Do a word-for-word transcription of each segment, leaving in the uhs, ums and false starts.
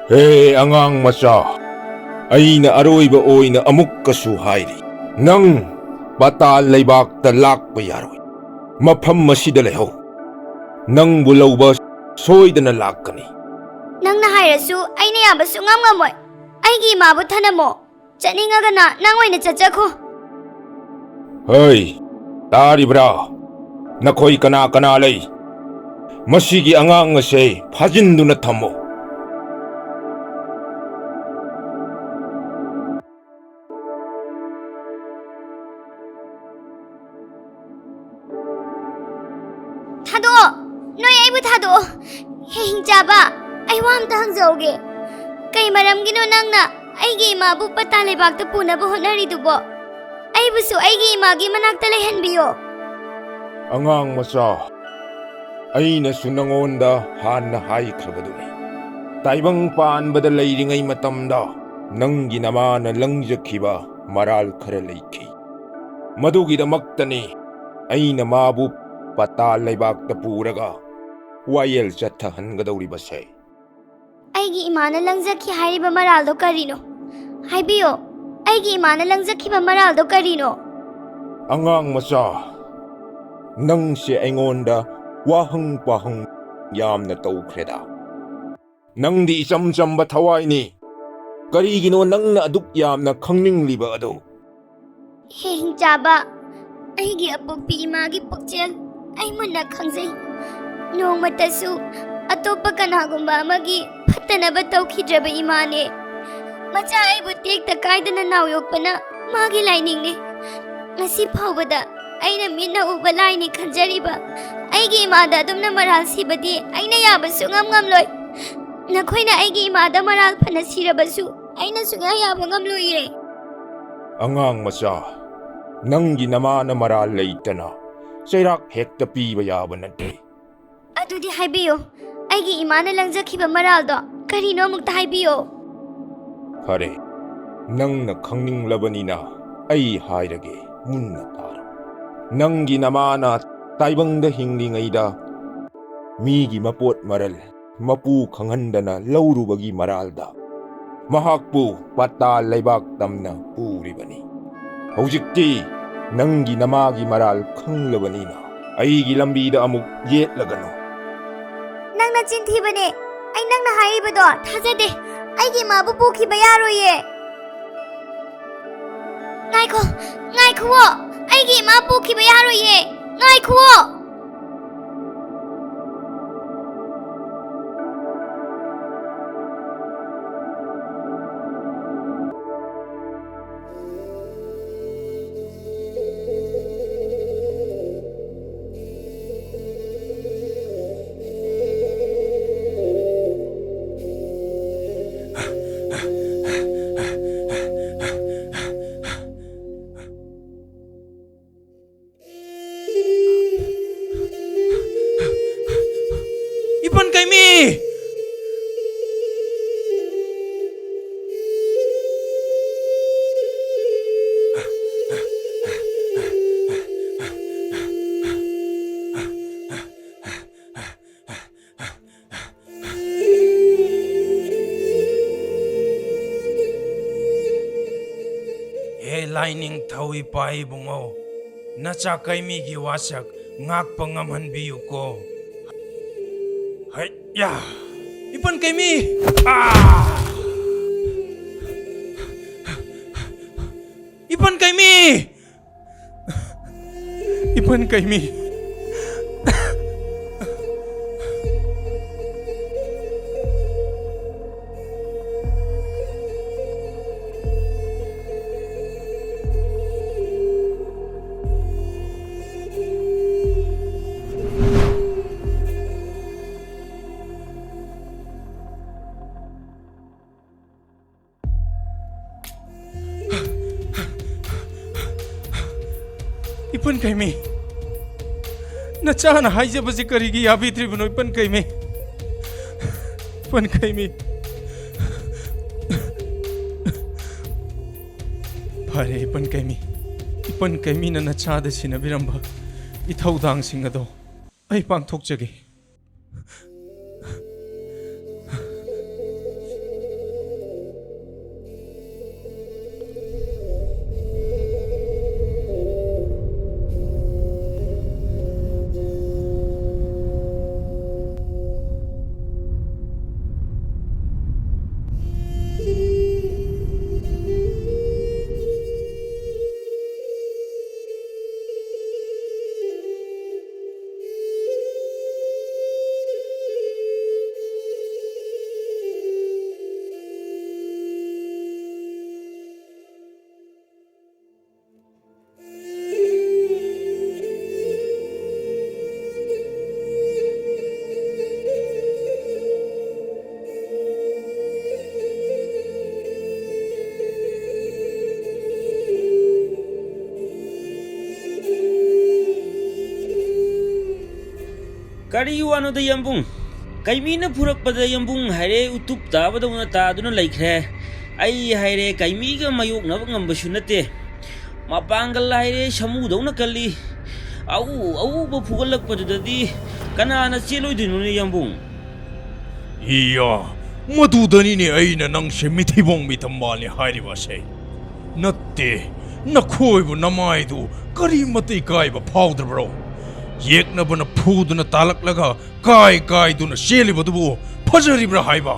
ꯍꯦ ꯑꯉꯥꯡ ꯃꯆꯥ, ꯑꯩꯅ ꯑꯔꯣꯏꯕ ꯑꯣꯏꯅ ꯑꯃꯨꯛꯀꯁꯨ ꯍꯥꯏꯔꯤ, ꯅꯪ ꯄꯥꯇꯥꯜ ꯂꯩꯕꯥꯛꯇ ꯂꯥꯛꯄ ꯌꯥꯔꯣꯏ꯫ ꯃꯐꯝ ꯑꯁꯤꯗ ꯂꯩꯍꯧ꯫ ꯅꯪꯕꯨ ꯂꯧꯕ ꯁꯣꯏꯗꯅ ꯂꯥꯛꯀꯅꯤ꯫ ꯅꯪꯅ ꯍꯥꯏꯔꯁꯨ ꯑꯩꯅ ꯌꯥꯕ ꯁꯨꯡꯉꯝ ꯉꯝꯃꯣꯏ꯫ ꯑꯩꯒꯤ ꯏꯃꯥꯕꯨ ꯊꯅꯝꯃꯣ꯫ ꯆꯠꯅꯤꯡꯉꯒꯅ ꯅꯪ ꯑꯣꯏꯅ ꯆꯠꯆꯈꯣ꯫ ꯍꯩ, ꯇꯥꯔꯤꯕ꯭ꯔꯥ? ꯅꯈꯣꯏ ꯀꯅꯥ ꯀꯅꯥ ꯂꯩ? ꯃꯁꯤꯒꯤ ꯑꯉꯥꯡ ꯑꯁꯦ ꯐꯥꯖꯤꯟꯗꯨꯅ ꯊꯝꯃꯨ꯫ ꯊꯥꯗꯣꯛꯑꯣ! ꯅꯣꯏ ꯑꯩꯕꯨ ꯊꯥꯗꯣꯛꯑꯣ! ꯍꯦ ꯍꯤꯡꯆꯥꯕ, ꯑꯩ ꯋꯥ ꯑꯝꯇ ꯍꯪꯖꯍꯧꯒꯦ꯫ ꯀꯩ ꯃꯔꯝꯒꯤꯅꯣ ꯅꯪꯅ ꯑꯩꯒꯤ ꯏꯃꯥꯕꯨ ꯄꯇꯥ ꯂꯩꯕꯥꯛꯇ ꯄꯨꯅꯕ ꯍꯣꯠꯅꯔꯤꯗꯨꯕꯣ? ꯑꯩꯕꯨꯁꯨ ꯑꯩꯒꯤ ꯏꯃꯥꯒꯤ ꯃꯅꯥꯛꯇ ꯂꯩꯍꯟꯕꯤꯌꯣ꯫ ꯑꯉꯥꯡ ꯃꯆꯥ, ꯑꯩꯅꯁꯨ ꯅꯉꯣꯟꯗ ꯍꯥꯟꯅ ꯍꯥꯏꯈ꯭ꯔꯕꯗꯨꯅꯤ, ꯇꯥꯏꯕꯪ ꯄꯥꯟꯕꯗ ꯂꯩꯔꯤꯉꯩ ꯃꯇꯝꯗ ꯅꯪꯒꯤ ꯅꯃꯥꯅ ꯂꯪꯖꯈꯤꯕ ꯃꯔꯥꯜ ꯈꯔ ꯂꯩꯈꯤ꯫ ꯃꯗꯨꯒꯤꯗꯃꯛꯇꯅꯤ ꯑꯩꯅ ꯃꯥꯕꯨ ꯄꯇꯥꯜ ꯂꯩꯕꯥꯛꯇ ꯄꯨꯔꯒ ꯋꯥꯌꯦꯜ ꯆꯠꯊꯍꯟꯒꯗꯧꯔꯤꯕꯁꯦ꯫ ꯑꯩꯒꯤ ꯏꯃꯥꯅ ꯂꯪꯖꯈꯤ ꯍꯥꯏꯔꯤꯕ ꯃꯔꯥꯜꯗꯣ ꯀꯔꯤꯅꯣ? ꯍꯥꯏꯕꯤꯌꯣ, ꯑꯩꯒꯤ ꯏꯃꯥꯅ ꯂꯪꯖꯈꯤꯕ ꯃꯔꯥꯜꯗꯣ ꯀꯔꯤꯅꯣ? ꯑꯉꯥꯡ ꯃꯆꯥ, ꯅꯪꯁꯦ ꯑꯩꯉꯣꯟꯗ ꯋꯥꯍꯪ ꯄꯥꯍꯪ ꯌꯥꯝꯅ ꯇꯧꯈ꯭ꯔꯦꯗ꯫ ꯅꯪꯗꯤ ꯏꯆꯝ ꯆꯝꯕ ꯊꯋꯥꯏꯅꯤ꯫ ꯀꯔꯤꯒꯤꯅꯣ ꯅꯪꯅ ꯑꯗꯨꯛ ꯌꯥꯝꯅ ꯈꯪꯅꯤꯡꯂꯤꯕ ꯑꯗꯨ? ꯍꯦ ꯍꯤꯡꯆꯥꯕ, ꯑꯩꯒꯤ ꯑꯄꯣꯛꯄꯤ ꯏꯃꯥꯒꯤ ꯄꯨꯛꯆꯦꯜ ꯑꯩ ꯃꯨꯟꯅ ꯈꯪꯖꯩ꯫ ꯅꯣꯡꯃꯇꯁꯨ ꯑꯇꯣꯞꯄ ꯀꯅꯥꯒꯨꯝꯕ ꯑꯃꯒꯤ ꯐꯠꯇꯅꯕ ꯇꯧꯈꯤꯗ꯭ꯔꯕ ꯏꯃꯥꯅꯦ꯫ ꯃꯆꯥ ꯑꯩꯕꯨ ꯇꯦꯛꯇ ꯀꯥꯏꯗꯅ ꯅꯥꯎ ꯌꯣꯛꯄꯅ ꯃꯥꯒꯤ ꯂꯥꯏꯅꯤꯡꯅꯤ꯫ ꯉꯁꯤ ꯐꯥꯎꯕꯗ ꯑꯩꯅ ꯃꯤꯠꯅ ꯎꯕ ꯂꯥꯏꯅꯤ ꯈꯟꯖꯔꯤꯕ ꯑꯩꯒꯤ ꯏꯃꯥꯗ ꯑꯗꯨꯝꯅ ꯃꯔꯥꯜ ꯁꯤꯕꯗꯤ ꯑꯩꯅ ꯌꯥꯕ ꯁꯨꯡꯉꯝ ꯉꯝꯂꯣꯏ꯫ ꯅꯈꯣꯏꯅ ꯑꯩꯒꯤ ꯏꯃꯥꯗ ꯃꯔꯥꯜ ꯐꯅ ꯁꯤꯔꯕꯁꯨ ꯑꯩꯅ ꯁꯨꯡꯌꯥ ꯌꯥꯕ ꯉꯝꯂꯣꯏꯌꯦ꯫ ꯑꯉꯥꯡ ꯃꯆꯥ, ꯅꯪꯒꯤ ꯅꯃꯥꯅ ꯃꯔꯥꯜ ꯂꯩꯇꯅ ꯆꯩꯔꯥꯛ ꯍꯦꯛꯇ ꯄꯤꯕ ꯌꯥꯕ ꯅꯠꯇꯦ꯫ ꯑꯗꯨꯗꯤ ꯍꯥꯏꯕꯤꯌꯨ, ꯑꯩꯒꯤ ꯏꯃꯥꯅ ꯂꯪꯖꯈꯤꯕ ꯃꯔꯥꯜꯗꯣ ꯀꯔꯤꯅꯣ ꯑꯃꯨꯛꯇ ꯍꯥꯏꯕꯤꯌꯨ꯫ ꯐꯔꯦ, ꯅꯪꯅ ꯈꯪꯅꯤꯡꯂꯕꯅꯤꯅ ꯑꯩ ꯍꯥꯏꯔꯒꯦ, ꯃꯨꯟꯅ ꯇꯥꯔꯣ꯫ ꯅꯪꯒꯤ ꯅꯃꯥꯅ ꯇꯥꯏꯕꯪꯗ ꯍꯤꯡꯂꯤꯉꯩꯗ ꯃꯤꯒꯤ ꯃꯄꯣꯠ ꯃꯔꯜ ꯃꯄꯨ ꯈꯪꯍꯟꯗꯅ ꯂꯧꯔꯨꯕꯒꯤ ꯃꯔꯥꯜꯗ ꯃꯍꯥꯛꯄꯨ ꯄꯇꯥ ꯂꯩꯕꯥꯛ ꯇꯝꯅ ꯄꯨꯔꯤꯕꯅꯤ꯫ ꯍꯧꯖꯤꯛꯇꯤ ꯅꯪꯒꯤ ꯅꯃꯥꯒꯤ ꯃꯔꯥꯜ ꯈꯪꯂꯕꯅꯤꯅ ꯑꯩꯒꯤ ꯂꯝꯕꯤꯗ ꯑꯃꯨꯛ ꯌꯦꯠꯂꯒꯅꯨ꯫ ꯅꯪꯅ ꯆꯤꯟ ꯊꯤꯕꯅꯦ꯫ ꯑꯩ ꯅꯪꯅ ꯍꯥꯏꯔꯤꯕꯗꯣ ꯊꯥꯖꯗꯦ꯫ ꯑꯩꯒꯤ ꯏꯃꯥꯕꯨ ꯄꯨꯈꯤꯕ ꯌꯥꯔꯣꯏꯌꯦ꯫ ꯉꯥꯏꯈꯣ, ꯉꯥꯏꯈꯨꯋꯣ꯫ ꯑꯩꯒꯤ ꯏꯃꯥ ꯄꯨꯈꯤꯕ ꯌꯥꯔꯣꯏꯌꯦ꯫ ꯉꯥꯏꯈꯨꯋꯣ꯫ ꯏꯄꯟ ꯀꯩꯃꯤ! ꯍꯦ ꯂꯥꯏꯅꯤꯡꯊꯧ ꯏꯄꯥ ꯏꯕꯨꯡꯉꯣ, ꯅꯆꯥ ꯀꯩꯃꯤꯒꯤ ꯋꯥꯁꯛ ꯉꯥꯛꯄ ꯉꯝꯍꯟꯕꯤꯌꯨꯀꯣ꯫ ꯍꯩ ꯌꯥ! ꯏꯄꯟ ꯀꯩꯃꯤ! ꯑꯥ! ꯏꯄꯟ ꯀꯩꯃꯤ! ꯏꯄꯟ ꯀꯩꯃꯤ! ꯏꯄꯟ ꯀꯩꯃꯤ, ꯅꯆꯥꯅ ꯍꯥꯏꯖꯕꯁꯤ ꯀꯔꯤꯒꯤ ꯌꯥꯕꯤꯗ꯭ꯔꯤꯕꯅꯣ? ꯏꯄꯟ ꯀꯩꯃꯤ, ꯏꯄꯟ ꯀꯩꯃꯤ꯫ ꯐꯔꯦ, ꯏꯄꯟ ꯀꯩꯃꯤ, ꯏꯄꯟ ꯀꯩꯃꯤꯅ ꯅꯆꯥꯗ ꯁꯤꯟꯅꯕꯤꯔꯝꯕ ꯏꯊꯧꯗꯥꯡꯁꯤꯡ ꯑꯗꯣ ꯑꯩ ꯄꯥꯡꯊꯣꯛꯆꯒꯦ꯫ ꯀꯔꯤ ꯋꯥꯅꯣꯗ ꯌꯥꯝꯕꯨꯡ? ꯀꯩꯃꯤꯅ ꯐꯨꯔꯛꯄꯗ ꯌꯥꯝꯕꯨꯡ ꯍꯥꯏꯔꯦ ꯎꯇꯨꯞ ꯇꯥꯕꯗꯧꯅ ꯇꯥꯗꯨꯅ ꯂꯩꯈ꯭ꯔꯦ꯫ ꯑꯩ ꯍꯥꯏꯔꯦ ꯀꯩꯃꯤꯒ ꯃꯥꯌꯣꯛꯅꯕ ꯉꯝꯕꯁꯨ ꯅꯠꯇꯦ꯫ ꯃꯄꯥꯡꯒꯜ ꯍꯥꯏꯔꯦ ꯁꯥꯃꯨꯗꯧꯅ ꯀꯜꯂꯤ꯫ ꯑꯎ ꯑꯎꯕ ꯐꯨꯒꯠꯂꯛꯄꯗꯨꯗꯗꯤ ꯀꯅꯥꯅ ꯆꯦꯜꯂꯣꯏꯗꯣꯏꯅꯣꯅꯦ ꯌꯥꯝꯕꯨꯡ? ꯏꯌꯥ, ꯃꯗꯨꯗꯅꯤꯅꯦ ꯑꯩꯅ ꯅꯪꯁꯦ ꯃꯤꯊꯤꯕꯣꯡ ꯃꯤꯇꯝꯕꯥꯜꯅꯤ ꯍꯥꯏꯔꯤꯕꯁꯦ꯫ ꯅꯠꯇꯦ, ꯅꯈꯣꯏꯕꯨ ꯅꯃꯥꯏꯗꯨ ꯀꯔꯤꯃꯇ ꯏꯀꯥꯏꯕ ꯐꯥꯎꯗ꯭ꯔꯕ꯭ꯔꯣ? ꯌꯦꯛꯅꯕꯅ ꯐꯨꯗꯨꯅ ꯇꯥꯜꯂꯛꯂꯒ ꯀꯥꯏ ꯀꯥꯏꯗꯨꯅ ꯆꯦꯜꯂꯤꯕꯗꯨꯕꯨ ꯐꯖꯔꯤꯕ꯭ꯔꯥ ꯍꯥꯏꯕ?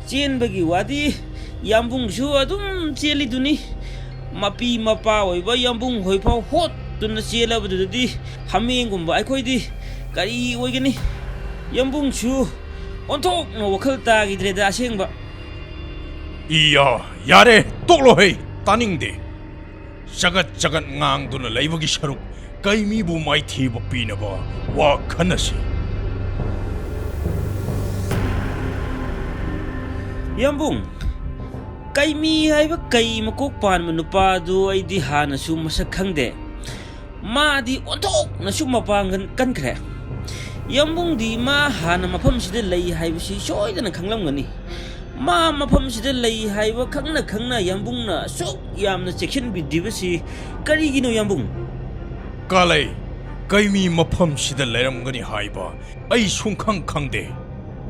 ꯆꯦꯟꯕꯒꯤ ꯋꯥꯗꯤ ꯌꯥꯝꯕꯨꯡꯁꯨ ꯑꯗꯨꯝ ꯆꯦꯜꯂꯤꯗꯨꯅꯤ꯫ ꯃꯄꯤ ꯃꯄꯥ ꯑꯣꯏꯕ ꯌꯥꯝꯕꯨꯡ ꯍꯣꯏꯐꯥꯎ ꯍꯣꯠꯇꯨꯅ ꯆꯦꯜꯂꯕꯗꯨꯗꯗꯤ ꯍꯥꯃꯦꯡꯒꯨꯝꯕ ꯑꯩꯈꯣꯏꯗꯤ ꯀꯔꯤ ꯑꯣꯏꯒꯅꯤ? ꯌꯥꯝꯕꯨꯡꯁꯨ ꯑꯣꯟꯊꯣꯛꯅ ꯋꯥꯈꯜ ꯇꯥꯈꯤꯗ꯭ꯔꯦꯗ ꯑꯁꯦꯡꯕ꯫ ꯏꯌꯥ, ꯌꯥꯔꯦ, ꯇꯣꯛꯂꯣꯍꯦ, ꯇꯥꯅꯤꯡꯗꯦ꯫ ꯆꯒꯠ ꯆꯒꯠ ꯉꯥꯡꯗꯨꯅ ꯂꯩꯕꯒꯤ ꯁꯔꯨꯛ ꯀꯩꯃꯤꯕꯨ ꯃꯥꯏꯊꯤꯕ ꯄꯤꯅꯕ ꯋꯥ ꯈꯟꯅꯁꯤ꯫ ꯌꯥꯝꯕꯨꯡ, ꯀꯩꯃꯤ ꯍꯥꯏꯕ ꯀꯩ ꯃꯀꯣꯛ ꯄꯥꯟꯕ ꯅꯨꯄꯥꯗꯨ ꯑꯩꯗꯤ ꯍꯥꯟꯅꯁꯨ ꯃꯁꯛ ꯈꯪꯗꯦ꯫ ꯃꯥꯗꯤ ꯑꯣꯟꯊꯣꯛꯅꯁꯨ ꯃꯄꯥꯡꯒꯜ ꯀꯟꯈ꯭ꯔꯦ꯫ ꯌꯥꯝꯕꯨꯡꯗꯤ ꯃꯥ ꯍꯥꯟꯅ ꯃꯐꯝꯁꯤꯗ ꯂꯩ ꯍꯥꯏꯕꯁꯤ ꯁꯣꯏꯗꯅ ꯈꯪꯂꯝꯒꯅꯤ꯫ ꯃꯥ ꯃꯐꯝꯁꯤꯗ ꯂꯩ ꯍꯥꯏꯕ ꯈꯪꯅ ꯈꯪꯅ ꯌꯥꯝꯕꯨꯡꯅ ꯑꯁꯨꯛ ꯌꯥꯝꯅ ꯆꯦꯛꯁꯤꯟꯕꯤꯗ꯭ꯔꯤꯕꯁꯤ ꯀꯔꯤꯒꯤꯅꯣ ꯌꯥꯝꯕꯨꯡ? ꯀꯥꯂꯩ, ꯀꯩꯃꯤ ꯃꯐꯝꯁꯤꯗ ꯂꯩꯔꯝꯒꯅꯤ ꯍꯥꯏꯕ ꯑꯩ ꯁꯨꯡꯈꯪ ꯈꯪꯗꯦ꯫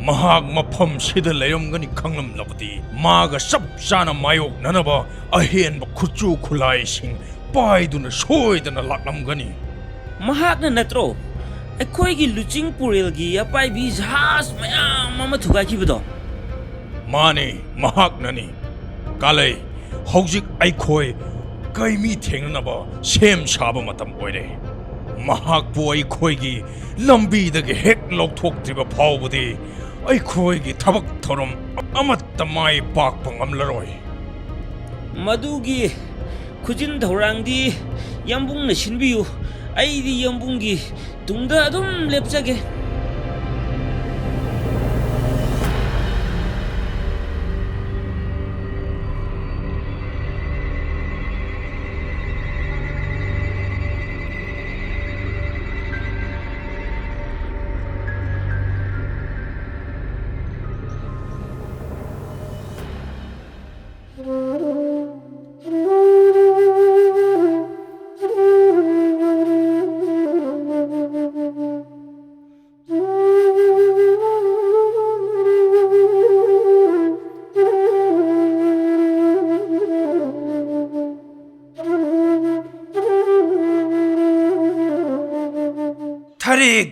ꯃꯍꯥꯛ ꯃꯐꯝꯁꯤꯗ ꯂꯩꯔꯝꯒꯅꯤ ꯈꯪꯂꯝꯂꯕꯗꯤ ꯃꯥꯒ ꯆꯞ ꯆꯥꯅ ꯃꯥꯌꯣꯛꯅꯅꯕ ꯑꯍꯦꯟꯕ ꯈꯨꯠꯁꯨ ꯈꯨꯠꯂꯥꯏꯁꯤꯡ ꯄꯥꯏꯗꯨꯅ ꯁꯣꯏꯗꯅ ꯂꯥꯛꯂꯝꯒꯅꯤ꯫ ꯃꯍꯥꯛꯅ ꯅꯠꯇ꯭ꯔꯣ ꯑꯩꯈꯣꯏꯒꯤ ꯂꯨꯆꯤꯡ ꯄꯨꯔꯦꯜꯒꯤ ꯑꯄꯥꯏꯕꯤ ꯖꯍꯥꯖ ꯃꯌꯥꯝ ꯑꯃ ꯊꯨꯒꯥꯏꯈꯤꯕꯗꯣ? ꯃꯥꯅꯤ, ꯃꯍꯥꯛꯅꯅꯤ꯫ ꯀꯥꯂꯩ, ꯍꯧꯖꯤꯛ ꯑꯩꯈꯣꯏ ꯀꯩꯃꯤ ꯊꯦꯡꯅꯅꯕ ꯁꯦꯝ ꯁꯥꯕ ꯃꯇꯝ ꯑꯣꯏꯔꯦ꯫ ꯃꯍꯥꯛꯄꯨ ꯑꯩꯈꯣꯏꯒꯤ ꯂꯝꯕꯤꯗꯒꯤ ꯍꯦꯛ ꯂꯧꯊꯣꯛꯇ꯭ꯔꯤꯕ ꯐꯥꯎꯕꯗꯤ ꯑꯩꯈꯣꯏꯒꯤ ꯊꯕꯛ ꯊꯧꯔꯝ ꯑꯃꯠꯇ ꯃꯥꯏ ꯄꯥꯛꯄ ꯉꯝꯂꯔꯣꯏ꯫ ꯃꯗꯨꯒꯤ ꯈꯨꯖꯤꯟ ꯊꯧꯔꯥꯡꯗꯤ ꯌꯥꯝꯕꯨꯡꯅ ꯁꯤꯟꯕꯤꯌꯨ꯫ ꯑꯩꯗꯤ ꯌꯥꯝꯕꯨꯡꯒꯤ ꯇꯨꯡꯗ ꯑꯗꯨꯝ ꯂꯦꯞꯆꯒꯦ꯫ ꯊꯥꯔꯤꯛ!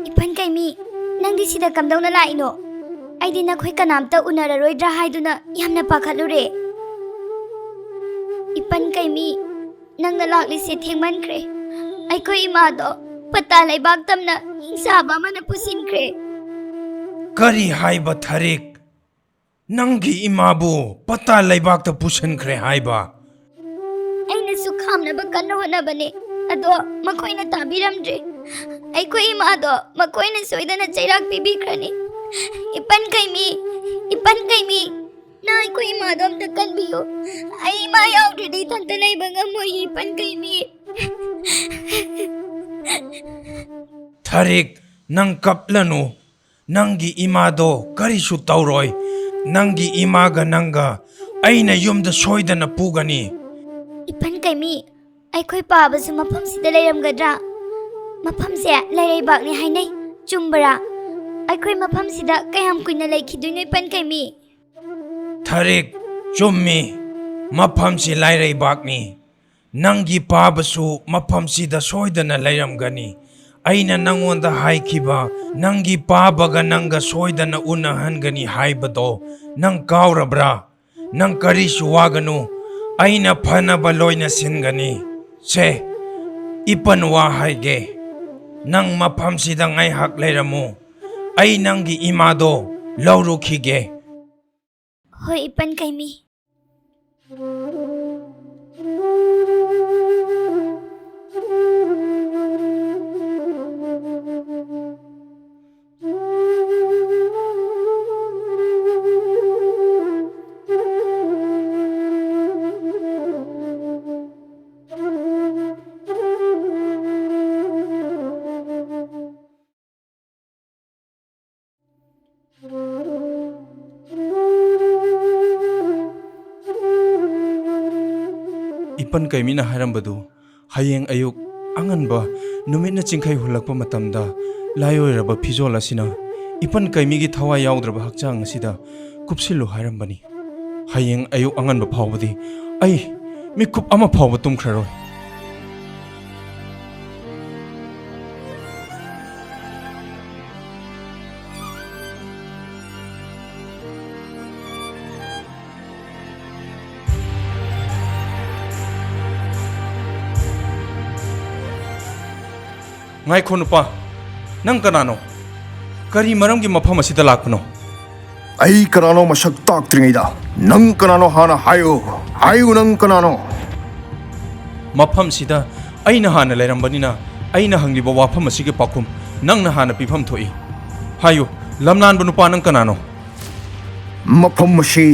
ꯏꯄꯟ ꯀꯩꯃꯤ, ꯅꯪꯗꯤ ꯁꯤꯗ ꯀꯝꯗꯧꯅ ꯂꯥꯛꯏꯅꯣ? ꯑꯩꯗꯤ ꯅꯈꯣꯏ ꯀꯅꯥꯝꯇ ꯎꯅꯔꯔꯣꯏꯗ꯭ꯔꯥ ꯍꯥꯏꯗꯨꯅ ꯌꯥꯝꯅ ꯄꯥꯈꯠꯂꯨꯔꯦ꯫ ꯏꯄꯟ ꯀꯩꯃꯤ, ꯅꯪꯅ ꯂꯥꯛꯂꯤꯁꯦ ꯊꯦꯡꯃꯟꯈ꯭ꯔꯦ꯫ ꯑꯩꯈꯣꯏ ꯏꯃꯥꯗꯣ ꯄꯇꯥ ꯂꯩꯕꯥꯛ ꯇꯝꯅ ꯍꯤꯡꯆꯥꯕ ꯑꯃꯅ ꯄꯨꯁꯤꯟꯈ꯭ꯔꯦ꯫ ꯀꯔꯤ ꯍꯥꯏꯕ, ꯊꯥꯔꯤꯛ? ꯅꯪꯒꯤ ꯏꯃꯥꯕꯨ ꯄꯇꯥ ꯂꯩꯕꯥꯛꯇ ꯄꯨꯁꯤꯟꯈ꯭ꯔꯦ ꯍꯥꯏꯕ? ꯑꯩꯅꯁꯨ ꯈꯥꯝꯅꯕ ꯀꯟꯅ ꯍꯣꯠꯅꯕꯅꯦ, ꯑꯗꯣ ꯃꯈꯣꯏꯅ ꯇꯥꯕꯤꯔꯝꯗ꯭ꯔꯦ꯫ ꯑꯩꯈꯣꯏ ꯏꯃꯥꯗꯣ ꯃꯈꯣꯏꯅ ꯁꯣꯏꯗꯅ ꯆꯩꯔꯥꯛ ꯄꯤꯕꯤꯈ꯭ꯔꯅꯤ꯫ ꯏꯄꯟ ꯀꯩꯃꯤ, ꯏꯄꯟ ꯀꯩꯃꯤ, ꯅꯪ ꯑꯩꯈꯣꯏ ꯏꯃꯥꯗꯣ ꯑꯝꯇ ꯀꯟꯕꯤꯌꯨ꯫ ꯑꯩ ꯏꯃꯥ ꯌꯥꯎꯗ꯭ꯔꯗꯤ ꯏꯊꯟꯇ ꯂꯩꯕ ꯉꯝꯃꯣꯏ, ꯏꯄꯟ ꯀꯩꯃꯤ꯫ ꯊꯥꯔꯤꯛ, ꯅꯪ ꯀꯞꯂꯅꯨ꯫ ꯅꯪꯒꯤ ꯏꯃꯥꯗꯣ ꯀꯔꯤꯁꯨ ꯇꯧꯔꯣꯏ꯫ ꯅꯪꯒꯤ ꯏꯃꯥꯒ ꯅꯪꯒ ꯑꯩꯅ ꯌꯨꯝꯗ ꯁꯣꯏꯗꯅ ꯄꯨꯒꯅꯤ꯫ ꯏꯄꯟ ꯀꯩꯃꯤ, ꯑꯩꯈꯣꯏ ꯄꯥꯕꯁꯨ ꯃꯐꯝꯁꯤꯗ ꯂꯩꯔꯝꯒꯗ꯭ꯔꯥ? ꯃꯐꯝꯁꯦ ꯂꯥꯏꯔꯩꯕꯥꯛꯅꯤ ꯍꯥꯏꯅꯩ, ꯆꯨꯝꯕꯔꯥ? ꯑꯩꯈꯣꯏ ꯃꯐꯝꯁꯤꯗ ꯀꯌꯥꯝ ꯀꯨꯏꯅ ꯂꯩꯈꯤꯗꯣꯏꯅꯣ, ꯏꯄꯟ ꯀꯩꯃꯤ? ꯊꯥꯔꯤꯛ, ꯆꯨꯝꯃꯤ, ꯃꯐꯝꯁꯤ ꯂꯥꯏꯔꯩꯕꯥꯛꯅꯤ꯫ ꯅꯪꯒꯤ ꯄꯥꯕꯁꯨ ꯃꯐꯝꯁꯤꯗ ꯁꯣꯏꯗꯅ ꯂꯩꯔꯝꯒꯅꯤ꯫ ꯑꯩꯅ ꯅꯪꯉꯣꯟꯗ ꯍꯥꯏꯈꯤꯕ, ꯅꯪꯒꯤ ꯄꯥꯕꯒ ꯅꯪꯒ ꯁꯣꯏꯗꯅ ꯎꯅꯍꯟꯒꯅꯤ ꯍꯥꯏꯕꯗꯣ ꯅꯪ ꯀꯥꯎꯔꯕ꯭ꯔꯥ? ꯅꯪ ꯀꯔꯤꯁꯨ ꯋꯥꯒꯅꯨ, ꯑꯩꯅ ꯐꯅꯕ ꯂꯣꯏꯅ ꯁꯤꯟꯒꯅꯤ꯫ ꯁꯦ, ꯏꯄꯟ ꯋꯥ ꯍꯥꯏꯒꯦ, ꯅꯪ ꯃꯐꯝꯁꯤꯗ ꯉꯥꯏꯍꯥꯛ ꯂꯩꯔꯝꯃꯨ, ꯑꯩ ꯅꯪꯒꯤ ꯏꯃꯥꯗꯣ ꯂꯧꯔꯨꯈꯤꯒꯦ꯫ ꯍꯣꯏ, ꯏꯄꯟ ꯀꯩꯃꯤ꯫ ꯏꯄꯟ ꯀꯩꯃꯤꯅ ꯍꯥꯏꯔꯝꯕꯗꯨ, ꯍꯌꯦꯡ ꯑꯌꯨꯛ ꯑꯉꯟꯕ ꯅꯨꯃꯤꯠꯅ ꯆꯤꯡꯈꯩ ꯍꯨꯜꯂꯛꯄ ꯃꯇꯝꯗ ꯂꯥꯏꯑꯣꯏꯔꯕ ꯐꯤꯖꯣꯜ ꯑꯁꯤꯅ ꯏꯄꯟ ꯀꯩꯃꯤꯒꯤ ꯊꯋꯥꯏ ꯌꯥꯎꯗ꯭ꯔꯕ ꯍꯛꯆꯥꯡ ꯑꯁꯤꯗ ꯀꯨꯞꯁꯤꯜꯂꯨ ꯍꯥꯏꯔꯝꯕꯅꯤ꯫ ꯍꯌꯦꯡ ꯑꯌꯨꯛ ꯑꯉꯟꯕ ꯐꯥꯎꯕꯗꯤ ꯑꯩ ꯃꯤꯀꯨꯞ ꯑꯃ ꯐꯥꯎꯕ ꯇꯨꯝꯈ꯭ꯔꯔꯣꯏ꯫ ꯉꯥꯏꯈꯣ ꯅꯨꯄꯥ, ꯅꯪ ꯀꯅꯥꯅꯣ? ꯀꯔꯤ ꯃꯔꯝꯒꯤ ꯃꯐꯝ ꯑꯁꯤꯗ ꯂꯥꯛꯄꯅꯣ? ꯑꯩ ꯀꯅꯥꯅꯣ ꯃꯁꯛ ꯇꯥꯛꯇ꯭ꯔꯤꯉꯩꯗ ꯅꯪ ꯀꯅꯥꯅꯣ ꯍꯥꯟꯅ ꯍꯥꯏꯌꯨ꯫ ꯍꯥꯏꯌꯨ, ꯅꯪ ꯀꯅꯥꯅꯣ? ꯃꯐꯝꯁꯤꯗ ꯑꯩꯅ ꯍꯥꯟꯅ ꯂꯩꯔꯝꯕꯅꯤꯅ ꯑꯩꯅ ꯍꯪꯂꯤꯕ ꯋꯥꯐꯝ ꯑꯁꯤꯒꯤ ꯄꯥꯎꯈꯨꯝ ꯅꯪꯅ ꯍꯥꯟꯅ ꯄꯤꯐꯝ ꯊꯣꯛꯏ꯫ ꯍꯥꯏꯌꯨ, ꯂꯝꯂꯥꯟꯕ ꯅꯨꯄꯥ, ꯅꯪ ꯀꯅꯥꯅꯣ? ꯃꯐꯝ ꯑꯁꯤ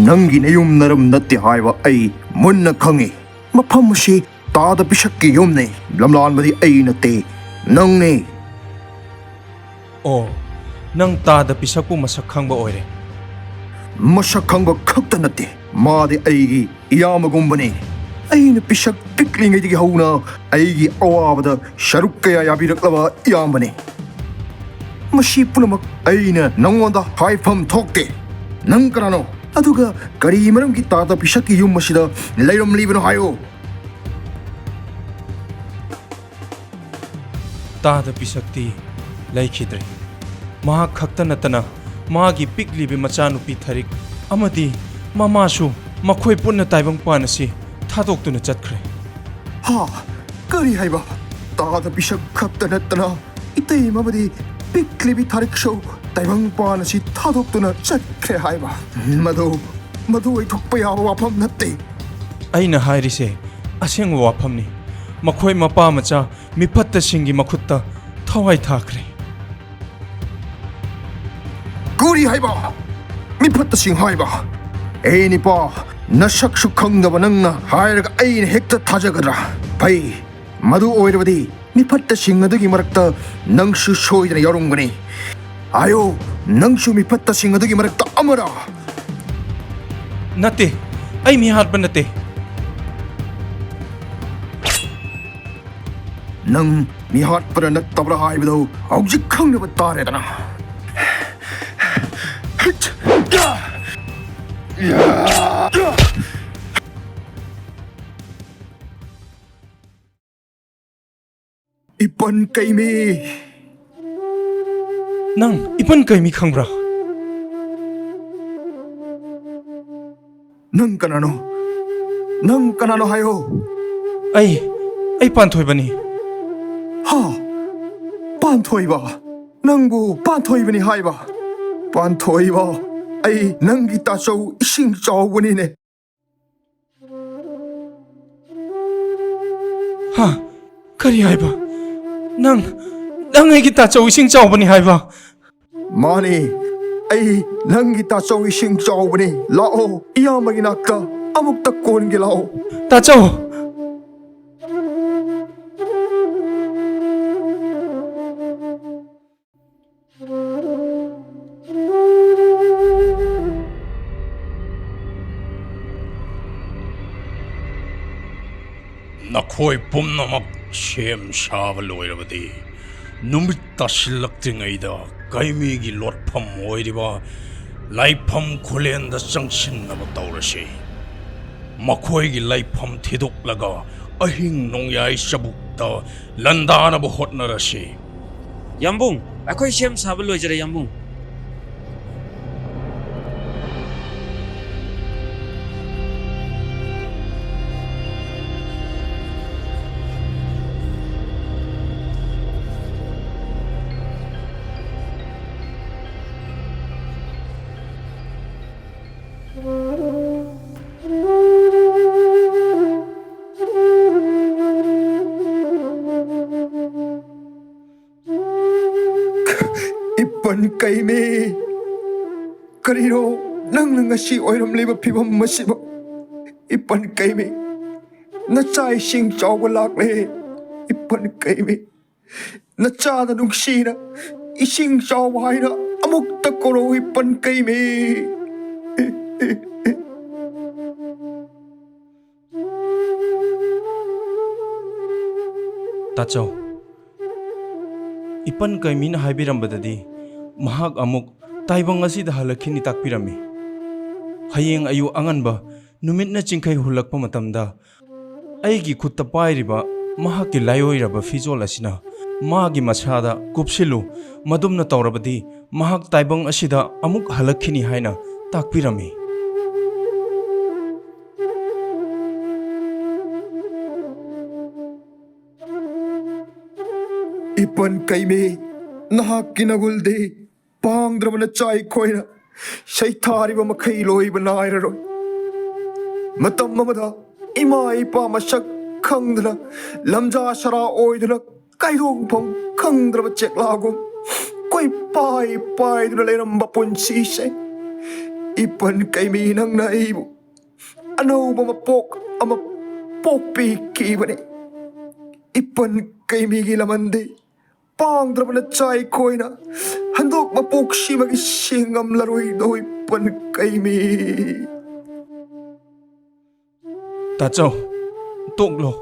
ꯅꯪꯒꯤ ꯅꯌꯨꯝ ꯅꯔꯝ ꯅꯠꯇꯦ ꯍꯥꯏꯕ ꯑꯩ ꯃꯨꯟꯅ ꯈꯪꯏ꯫ ꯃꯐꯝ ꯑꯁꯤ ꯇꯥꯗ ꯄꯤꯁꯛꯀꯤ ꯌꯨꯝꯅꯤ꯫ ꯂꯝꯂꯥꯟꯕꯗꯤ ꯑꯩ ꯅꯠꯇꯦ, ꯅꯪꯅꯤ꯫ ꯑꯣ, ꯅꯪ ꯇꯥꯗ ꯄꯤꯁꯛꯄꯨ ꯃꯁꯛ ꯈꯪꯕ ꯑꯣꯏꯔꯦ꯫ ꯃꯁꯛ ꯈꯪꯕ ꯈꯛꯇ ꯅꯠꯇꯦ, ꯃꯥꯗꯤ ꯑꯩꯒꯤ ꯏꯌꯥꯝꯕꯒꯨꯝꯕꯅꯤ꯫ ꯑꯩꯅ ꯄꯤꯁꯛ ꯄꯤꯛꯂꯤꯉꯩꯗꯒꯤ ꯍꯧꯅ ꯑꯩꯒꯤ ꯑꯋꯥꯕꯗ ꯁꯔꯨꯛ ꯀꯌꯥ ꯌꯥꯕꯤꯔꯛꯂꯕ ꯏꯌꯥꯝꯕꯅꯤ꯫ ꯃꯁꯤ ꯄꯨꯝꯅꯃꯛ ꯑꯩꯅ ꯅꯪꯉꯣꯟꯗ ꯍꯥꯏꯐꯝ ꯊꯣꯛꯇꯦ꯫ ꯅꯪ ꯀꯅꯥꯅꯣ? ꯑꯗꯨꯒ ꯀꯔꯤ ꯃꯔꯝꯒꯤ ꯇꯥꯗ ꯄꯤꯁꯛꯀꯤ ꯌꯨꯝ ꯑꯁꯤꯗ ꯂꯩꯔꯝꯂꯤꯕꯅꯣ ꯍꯥꯏꯌꯨ꯫ ꯇꯥꯗ ꯄꯤꯁꯛꯇꯤ ꯂꯩꯈꯤꯗ꯭ꯔꯦ꯫ ꯃꯍꯥꯛ ꯈꯛꯇ ꯅꯠꯇꯅ ꯃꯥꯒꯤ ꯄꯤꯛꯂꯤꯕꯤ ꯃꯆꯥꯅꯨꯄꯤ ꯊꯔꯤꯛ ꯑꯃꯗꯤ ꯃꯃꯥꯁꯨ ꯃꯈꯣꯏ ꯄꯨꯟꯅ ꯇꯥꯏꯕꯪꯄꯥꯟ ꯑꯁꯤ ꯊꯥꯗꯣꯛꯇꯨꯅ ꯆꯠꯈ꯭ꯔꯦ꯫ ꯍꯥ? ꯀꯔꯤ ꯍꯥꯏꯕ? ꯇꯥꯗ ꯄꯤꯁꯛ ꯈꯛꯇ ꯅꯠꯇꯅ ꯏꯇꯩꯃ ꯑꯃꯗꯤ ꯄꯤꯛꯂꯤꯕꯤ ꯊꯔꯤꯛꯁꯨ ꯇꯥꯏꯕꯪꯄꯥꯟ ꯑꯁꯤ ꯊꯥꯗꯣꯛꯇꯨꯅ ꯆꯠꯈ꯭ꯔꯦ ꯍꯥꯏꯕ? ꯃꯗꯨ, ꯃꯗꯨ ꯑꯣꯏꯊꯣꯛꯄ ꯌꯥꯕ ꯋꯥꯐꯝ ꯅꯠꯇꯦ꯫ ꯑꯩꯅ ꯍꯥꯏꯔꯤꯁꯦ ꯑꯁꯦꯡꯕ ꯋꯥꯐꯝꯅꯤ꯫ ꯃꯈꯣꯏ ꯃꯄꯥ ꯃꯆꯥ ꯃꯤꯐꯠꯇꯁꯤꯡꯒꯤ ꯃꯈꯨꯠꯇ ꯊꯋꯥꯏ ꯊꯥꯈ꯭ꯔꯦ꯫ ꯀꯔꯤ ꯍꯥꯏꯕ? ꯃꯤꯐꯠꯇꯁꯤꯡ ꯍꯥꯏꯕ? ꯑꯦ ꯅꯤꯄꯥ, ꯅꯁꯛꯁꯨ ꯈꯪꯗꯕ ꯅꯪꯅ ꯍꯥꯏꯔꯒ ꯑꯩꯅ ꯍꯦꯛꯇ ꯊꯥꯖꯒꯗ꯭ꯔꯥ? ꯐꯩ, ꯃꯗꯨ ꯑꯣꯏꯔꯕꯗꯤ ꯃꯤꯐꯠꯇꯁꯤꯡ ꯑꯗꯨꯒꯤ ꯃꯔꯛꯇ ꯅꯪꯁꯨ ꯁꯣꯏꯗꯅ ꯌꯥꯎꯔꯝꯒꯅꯤ꯫ ꯍꯥꯏꯌꯣ, ꯅꯪꯁꯨ ꯃꯤꯐꯠꯇꯁꯤꯡ ꯑꯗꯨꯒꯤ ꯃꯔꯛꯇ ꯑꯃꯔꯥ? ꯅꯠꯇꯦ, ꯑꯩ ꯃꯤ ꯍꯥꯠꯄ ꯅꯠꯇꯦ꯫ ꯅꯪ ꯃꯤꯍꯥꯠꯄꯔ ꯅꯠꯇꯕ꯭ꯔꯥ ꯍꯥꯏꯕꯗꯨ ꯍꯧꯖꯤꯛ ꯈꯪꯅꯕ ꯇꯥꯔꯦꯗꯅ꯫ ꯏꯄꯟ ꯀꯩꯃꯤ꯫ ꯅꯪ ꯏꯄꯟ ꯀꯩꯃꯤ ꯈꯪꯕ꯭ꯔꯥ? ꯅꯪ ꯀꯅꯥꯅꯣ? ꯅꯪ ꯀꯅꯥꯅꯣ ꯍꯥꯏꯌꯣ꯫ ꯑꯩ, ꯑꯩ ꯄꯥꯟꯊꯣꯏꯕꯅꯤ꯫ ꯍꯥ? ꯄꯥꯟꯊꯣꯏꯕ? ꯅꯪꯕꯨ ꯄꯥꯟꯊꯣꯏꯕꯅꯤ ꯍꯥꯏꯕ? ꯄꯥꯟꯊꯣꯏꯕ, ꯑꯩ ꯅꯪꯒꯤ ꯇꯥꯆꯧ ꯏꯁꯤꯡ ꯆꯥꯎꯕꯅꯤꯅꯦ꯫ ꯍꯥ? ꯀꯔꯤ ꯍꯥꯏꯕ? ꯅꯪ, ꯅꯪ ꯑꯩꯒꯤ ꯇꯥꯆꯧ ꯏꯁꯤꯡ ꯆꯥꯎꯕꯅꯤ ꯍꯥꯏꯕ? ꯃꯥꯅꯤ, ꯑꯩ ꯅꯪꯒꯤ ꯇꯥꯆꯧ ꯏꯁꯤꯡ ꯆꯥꯎꯕꯅꯤ꯫ ꯂꯥꯛꯑꯣ, ꯏꯌꯥꯝꯕꯒꯤ ꯅꯥꯛꯇ ꯑꯃꯨꯛꯇ ꯀꯣꯟꯒꯦ ꯂꯥꯛꯑꯣ꯫ ꯇꯥꯆꯧ! ꯅꯈꯣꯏ ꯄꯨꯝꯅꯃꯛ ꯁꯦꯝ ꯁꯥꯕ ꯂꯣꯏꯔꯕꯗꯤ, ꯅꯨꯃꯤꯠ ꯇꯥꯁꯤꯜꯂꯛꯇ꯭ꯔꯤꯉꯩꯗ ꯀꯩꯃꯤꯒꯤ ꯂꯣꯠꯐꯝ ꯑꯣꯏꯔꯤꯕ ꯂꯥꯏꯐꯝ ꯈꯨꯂꯦꯟꯗ ꯆꯪꯁꯤꯟꯅꯕ ꯇꯧꯔꯁꯤ꯫ ꯃꯈꯣꯏꯒꯤ ꯂꯩꯐꯝ ꯊꯤꯗꯣꯛꯂꯒ ꯑꯍꯤꯡ ꯅꯣꯡꯌꯥꯏ ꯆꯕꯨꯛꯇ ꯂꯥꯟꯗꯥꯅꯕ ꯍꯣꯠꯅꯔꯁꯤ꯫ ꯌꯥꯝꯕꯨꯡ, ꯑꯩꯈꯣꯏ ꯁꯦꯝ ꯁꯥꯕ ꯂꯣꯏꯖꯔꯦ, ꯌꯥꯝꯕꯨꯡ꯫ ꯏꯄꯟ ꯀꯩꯃꯤ, ꯀꯔꯤꯅꯣ ꯅꯪꯅ ꯉꯁꯤ ꯑꯣꯏꯔꯝꯂꯤꯕ ꯐꯤꯕꯝ ꯑꯁꯤꯕꯨ? ꯏꯄꯟ ꯀꯩꯃꯤ, ꯅꯆꯥ ꯏꯁꯤꯡ ꯆꯥꯎꯕ ꯂꯥꯛꯂꯦ꯫ ꯏꯄꯟ ꯀꯩꯃꯤ, ꯅꯆꯥꯗ ꯅꯨꯡꯁꯤꯅ ꯏꯁꯤꯡ ꯆꯥꯎꯕ ꯍꯥꯏꯅ ꯑꯃꯨꯛꯇ ꯀꯧꯔꯛꯎ, ꯏꯄꯟ ꯀꯩꯃꯤ꯫ ꯇꯥꯆꯧ, ꯏꯄꯟ ꯀꯩꯃꯤꯅ ꯍꯥꯏꯕꯤꯔꯝꯕꯗꯗꯤ ꯃꯍꯥꯛ ꯑꯃꯨꯛ ꯇꯥꯏꯕꯪ ꯑꯁꯤꯗ ꯍꯜꯂꯛꯈꯤꯅꯤ ꯇꯥꯛꯄꯤꯔꯝꯃꯤ꯫ ꯍꯌꯦꯡ ꯑꯌꯨꯛ ꯑꯉꯟꯕ ꯅꯨꯃꯤꯠꯅ ꯆꯤꯡꯈꯩ ꯍꯨꯜꯂꯛꯄ ꯃꯇꯝꯗ ꯑꯩꯒꯤ ꯈꯨꯠꯇ ꯄꯥꯏꯔꯤꯕ ꯃꯍꯥꯛꯀꯤ ꯂꯥꯏꯑꯣꯏꯔꯕ ꯐꯤꯖꯣꯜ ꯑꯁꯤꯅ ꯃꯥꯒꯤ ꯃꯁꯥꯗ ꯀꯨꯞꯁꯤꯜꯂꯨ, ꯃꯗꯨꯝꯅ ꯇꯧꯔꯕꯗꯤ ꯃꯍꯥꯛ ꯇꯥꯏꯕꯪ ꯑꯁꯤꯗ ꯑꯃꯨꯛ ꯍꯜꯂꯛꯈꯤꯅꯤ ꯍꯥꯏꯅ ꯇꯥꯛꯄꯤꯔꯝꯃꯤ꯫ ꯏꯄꯟ ꯀꯩꯃꯤ, ꯅꯍꯥꯛꯀꯤ ꯅꯒꯨꯜꯗꯤ ꯄꯥꯡꯗ꯭ꯔꯕ ꯅꯆꯥ ꯑꯩꯈꯣꯏꯅ ꯁꯩꯊꯥꯔꯤꯕ ꯃꯈꯩ ꯂꯣꯏꯕ ꯅꯥꯏꯔꯔꯣꯏ꯫ ꯃꯇꯝ ꯑꯃꯗ ꯏꯃꯥ ꯏꯄꯥ ꯃꯁꯛ ꯈꯪꯗꯅ, ꯂꯝꯖꯥ ꯁꯔꯥ ꯑꯣꯏꯗꯨꯅ, ꯀꯥꯏꯗꯣꯡꯐꯝ ꯈꯪꯗ꯭ꯔꯕ ꯆꯦꯛꯂꯥꯒꯨꯝ ꯀꯣꯏꯄꯥꯏ ꯄꯥꯏꯗꯨꯅ ꯂꯩꯔꯝꯕ ꯄꯨꯟꯁꯤꯁꯦ, ꯏꯄꯟ ꯀꯩꯃꯤ, ꯅꯪꯅ ꯑꯩꯕꯨ ꯑꯅꯧꯕ ꯃꯄꯣꯛ ꯑꯃ ꯄꯣꯛꯄꯤꯈꯤꯕꯅꯤ꯫ ꯏꯄꯟ ꯀꯩꯃꯤꯒꯤ ꯂꯃꯟꯗꯤ ꯄꯥꯡꯗ꯭ꯔꯕ ꯅꯆꯥ ꯑꯩꯈꯣꯏꯅ ꯍꯟꯗꯣꯛ ꯃꯄꯣꯛꯁꯤꯃꯒꯤ ꯁꯦꯡꯉꯝꯂꯔꯣꯏꯗꯣ, ꯏꯄꯟ ꯀꯩꯃꯤ꯫ ꯇꯥꯆꯧ, ꯇꯣꯛꯂꯣ꯫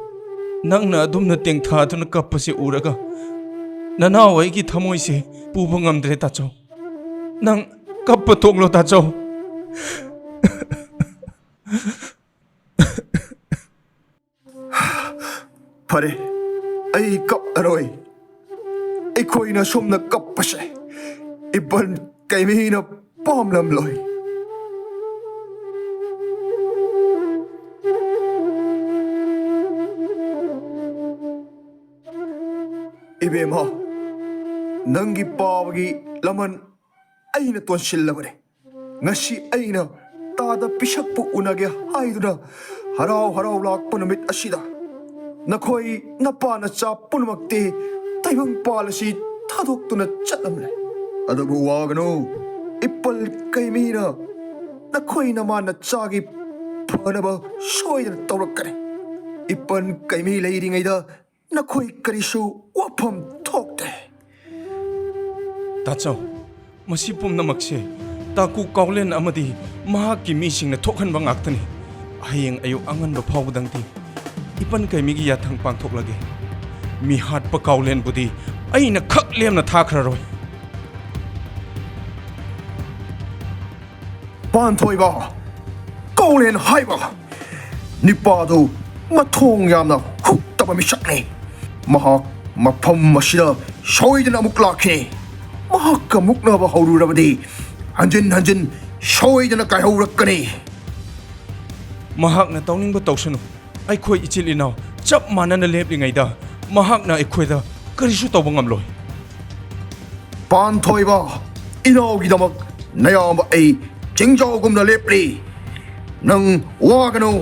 ꯅꯪꯅ ꯑꯗꯨꯝꯅ ꯇꯦꯡꯊꯥꯗꯨꯅ ꯀꯞꯄꯁꯤ ꯎꯔꯒ ꯅꯅꯥꯎ ꯑꯩꯒꯤ ꯊꯃꯣꯏꯁꯦ ꯄꯨꯕ ꯉꯝꯗ꯭ꯔꯦ, ꯇꯥꯆꯧ꯫ ꯅꯪ ꯀꯞꯄ ꯇꯣꯛꯂꯣ, ꯇꯥꯆꯧ꯫ ꯐꯔꯦ, ꯑꯩ ꯀꯞꯂꯔꯣꯏ꯫ ꯑꯩꯈꯣꯏꯅ ꯁꯣꯝꯅ ꯀꯞꯄꯁꯦ ꯏꯄꯟ ꯀꯩꯃꯤꯅ ꯄꯥꯝꯂꯝꯂꯣꯏ꯫ ꯏꯕꯦꯝꯃ, ꯅꯪꯒꯤ ꯄꯥꯕꯒꯤ ꯂꯃꯟ ꯑꯩꯅ ꯇꯣꯟꯁꯤꯜꯂꯕꯅꯦ꯫ ꯉꯁꯤ ꯑꯩꯅ ꯇꯥꯗ ꯄꯤꯁꯛꯄꯨ ꯎꯅꯒꯦ ꯍꯥꯏꯗꯨꯅ ꯍꯔꯥꯎ ꯍꯔꯥꯎ ꯂꯥꯛꯄ ꯅꯨꯃꯤꯠ ꯑꯁꯤꯗ ꯅꯈꯣꯏ ꯅꯄꯥ ꯅꯆꯥ ꯄꯨꯝꯅꯃꯛꯇꯤ ꯇꯥꯏꯕꯪꯄꯥꯜ ꯑꯁꯤ ꯊꯥꯗꯣꯛꯇꯨꯅ ꯆꯠꯂꯝꯂꯦ꯫ ꯑꯗꯨꯕꯨ ꯋꯥꯒꯅꯨ, ꯏꯄꯜ ꯀꯩꯃꯤꯅ ꯅꯈꯣꯏ ꯅꯃꯥ ꯅꯆꯥꯒꯤ ꯐꯅꯕ ꯁꯣꯏꯗꯅ ꯇꯧꯔꯛꯀꯅꯤ꯫ ꯏꯄꯟ ꯀꯩꯃꯤ ꯂꯩꯔꯤꯉꯩꯗ ꯅꯈꯣꯏ ꯀꯔꯤꯁꯨ ꯋꯥꯐꯝ ꯊꯣꯛꯇꯦ꯫ ꯇꯥꯆꯧ, ꯃꯁꯤ ꯄꯨꯝꯅꯃꯛꯁꯦ ꯇꯥꯀꯨ ꯀꯥꯎꯂꯦꯟ ꯑꯃꯗꯤ ꯃꯍꯥꯛꯀꯤ ꯃꯤꯁꯤꯡꯅ ꯊꯣꯛꯍꯟꯕ ꯉꯥꯛꯇꯅꯤ꯫ ꯍꯌꯦꯡ ꯑꯌꯨꯛ ꯑꯉꯟꯕ ꯐꯥꯎꯕꯗꯪꯗꯤ ꯏꯄꯟ ꯀꯩꯃꯤꯒꯤ ꯌꯥꯊꯪ ꯄꯥꯡꯊꯣꯛꯂꯒꯦ꯫ ꯃꯤꯍꯥꯠꯄ ꯀꯥꯎꯂꯦꯟꯕꯨꯗꯤ ꯑꯩꯅ ꯈꯛ ꯂꯦꯝꯅ ꯊꯥꯈ꯭ꯔꯔꯣꯏ꯫ ꯄꯥꯟꯊꯣꯏꯕ, ꯀꯧꯂꯦꯟ ꯍꯥꯏꯕ ꯅꯤꯄꯥꯗꯨ ꯃꯊꯣꯡ ꯌꯥꯝꯅ ꯍꯨꯛꯇꯕ ꯃꯤꯁꯛꯅꯤ꯫ ꯃꯍꯥꯛ ꯃꯐꯝ ꯑꯁꯤꯗ ꯁꯣꯏꯗꯅ ꯑꯃꯨꯛ ꯂꯥꯛꯈꯤꯅꯤ꯫ ꯃꯍꯥꯛꯀ ꯃꯨꯛꯅꯕ ꯍꯧꯔꯨꯔꯕꯗꯤ ꯍꯟꯖꯤꯟ ꯍꯟꯖꯤꯟ ꯁꯣꯏꯗꯅ ꯀꯥꯏꯍꯧꯔꯛꯀꯅꯤ꯫ ꯃꯍꯥꯛꯅ ꯇꯧꯅꯤꯡꯕ ꯇꯧꯁꯅꯨ꯫ ꯑꯩꯈꯣꯏ ꯏꯆꯤꯜ ꯏꯅꯥꯎ ꯆꯞ ꯃꯥꯟꯅꯅ ꯂꯦꯞꯂꯤꯉꯩꯗ ꯃꯍꯥꯛꯅ ꯑꯩꯈꯣꯏꯗ ꯀꯔꯤꯁꯨ ꯇꯧꯕ ꯉꯝꯂꯣꯏ꯫ ꯄꯥꯟꯊꯣꯏꯕ, ꯏꯅꯥꯎꯒꯤꯗꯃꯛ ꯅꯌꯥꯝꯕ ꯑꯩ ꯆꯤꯡꯖꯥꯎꯒꯨꯝꯅ ꯂꯦꯞꯂꯤ꯫ ꯅꯪ ꯋꯥꯒꯅꯨ꯫